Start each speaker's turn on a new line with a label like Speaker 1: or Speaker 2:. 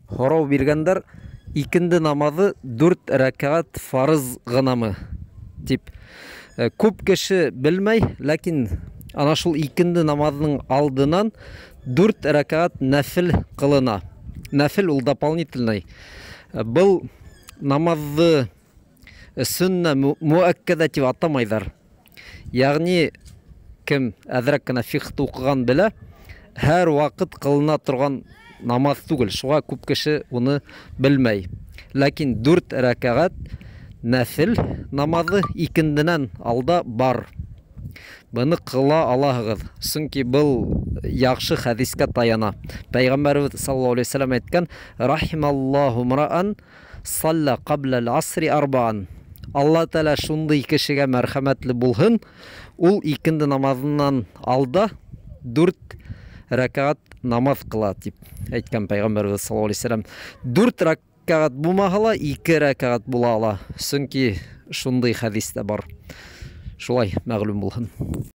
Speaker 1: Һорау биргәндәр: икенде намаҙы 4 рәкәғәт фарыз ғынамы тип. Күп кеше белмәй, ләкин ана шул икенде намаҙының алдынан 4 рәкәғәт нәфел ҡылына. Нәфел ул дополнительный. Был намаҙҙы сөннә муәккәдә тип атамайҙар. Ягъни кем әҙерәк кенә фиҡһты уҡыған белә, һәр ваҡыт ҡылына торған намаҙ түгел. Шуға күп кеше уны белмәй. Ләкин 4 рәкәғәт нәфел намаҙы икенденән алда бар. Быны ҡыла алаһығыҙ, сөнки был яҡшы хәдискә таяна. Пәйғәмбәребеҙ саллаллаһу алейһи вәсәләм әйткән: "Рахималлаһу мраан салла ҡабла асри арбаан". Алла Тәғәлә шундай кешегә мәрхәмәтле булһын, ул икенде намаҙынан алда 4 рәкәғәт намаҙ ҡыла тип әйткән пәйғәмбәребеҙ саллаллаһу алейһи вәсәләм. 4 рәкәғәт булмаһа ла, 2 рәкәғәт була ала, сөнки шундай хәдис тә бар. Шулай мәғлүм булһын.